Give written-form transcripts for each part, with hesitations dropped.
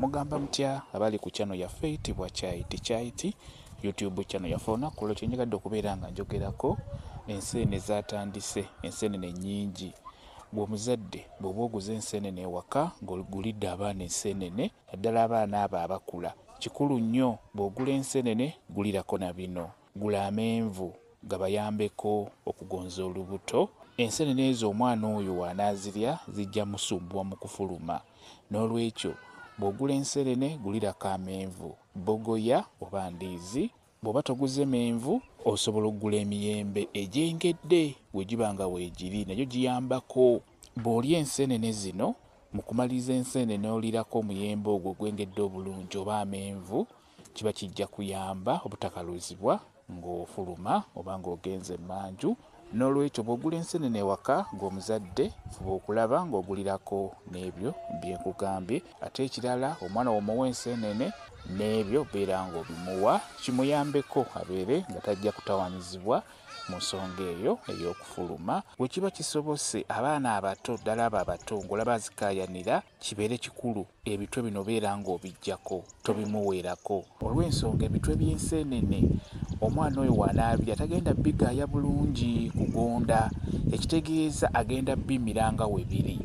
Mugamba mutya abali ku channel yaffe eyitibwa Kyayiti Kyayiti, YouTube channel yaffe. Olunaku olwo kyenjagadde okubeera nga njogerako, enseenene zaatandise, enseenene nnyingi. Ggwe omuzadde bw'oba oguze enseenene ewaka ng'ogulidde abaana enseenene, naddala abaana abo abakula, kikulu nnyo bw'ogula enseenene gulirako na bino. Gula amenvu gabayambeko okugonza olubuto. Enseenene ezo omwana oyo w'anaazirya zijja musumbuwa mu kufuluma. Noolwekyo bw'ogula enseenene gulirako amenvu, bbogoya oba ndiizi. Bw'oba toguze menvu osobola okugula emiyembe egyengedde bwe giba nga weegiri, nagyo giyambako. Bw'olya enseenene zino, mu kumaliriza enseenene n'olirako omuyembe ogwo ogwengedde obulungi oba amenvu, kiba kijja kuyamba obutakaluzibwa ng'ofuluma oba ng'ogenze emmanju. Noolwekyo bw'ogula enseenene ewaka ng'omuzadde fuba okulaba ng'ogulirako n'ebyo bye nkugambye. Ate ekirala, omwana bw'omuwa enseenene n'ebyo beera ng'obimuwa kimuyambeko abeere nga tajja kutawaanyizibwa mu nsonga eyo ey'okufuluma. Bwe kiba kisobose, abaana abato ddala abo abato ng'olaba azikaayanira, kibeere kikulu ebitwe bino beera ng'obiggyako, tobimuweerako. Olw'ensonga ebitwe by'enseenene omwana oyo w'anaabirya tagenda bigaaya bulungi kugonda, ekitegeeza agenda bimira nga we biri.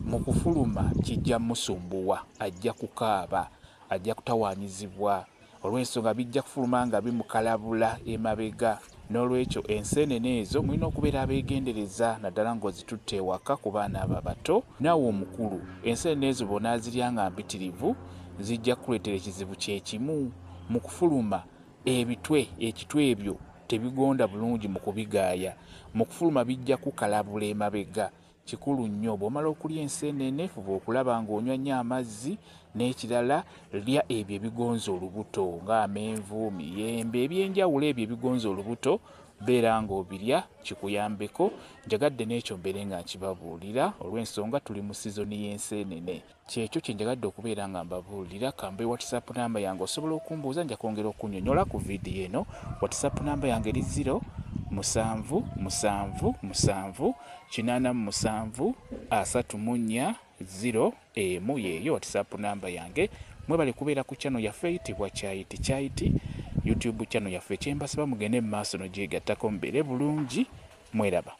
Mu kufuluma kijja musumbuwa, ajja kukaaba, ajja kutawaanyizibwa olw'ensonga bijja kufuluma nga bimukalabula emabega. Noolwekyo enseenene ezo mulina okubeera abeegendereza naddala ng'ozitutte ewaka ku baana abo abato. Naawe omukulu, enseenene ezo bw'onaazirya nga mpitirivu zijja kukuleetera ekizibu kye kimu. Mu kufuluma ebitwe, ekitwe ebyo tebigonda bulungi mu kubigaaya. Mu kufuluma bijja kukalabula emabega. Kikulu nnyo bw'omala okulya enseenene fuba okulaba ng'onywa nnyo amazzi, n'ekirala lya ebyo ebigonza olubuto ng'amenvu, miyembe, ebyenjawulo ebyo ebigonza olubuto beera ng'obirya kikuyambeko. Njagadde n'ekyo mbeere nga nkibabuulira olw'ensonga tuli mu sizoni y'enseenene. Kyekyo kye njagadde okubeera nga mbabuulira. Kambe WhatsApp namba yange osobola okumbuuza, nja kwongera okunnyonnyola ku vidiyo eno. WhatsApp namba yange eri 0 7 7 7 87 34 0 emu, yeeyo WhatsApp namba yange. Mwebale kubeera ku channel yaffe eyitibwa Kyayiti Kyayiti, YouTube channel yaffe. Kyembasaba mugende mu maaso n'ogyegattako mubeere bulungi, mweraba.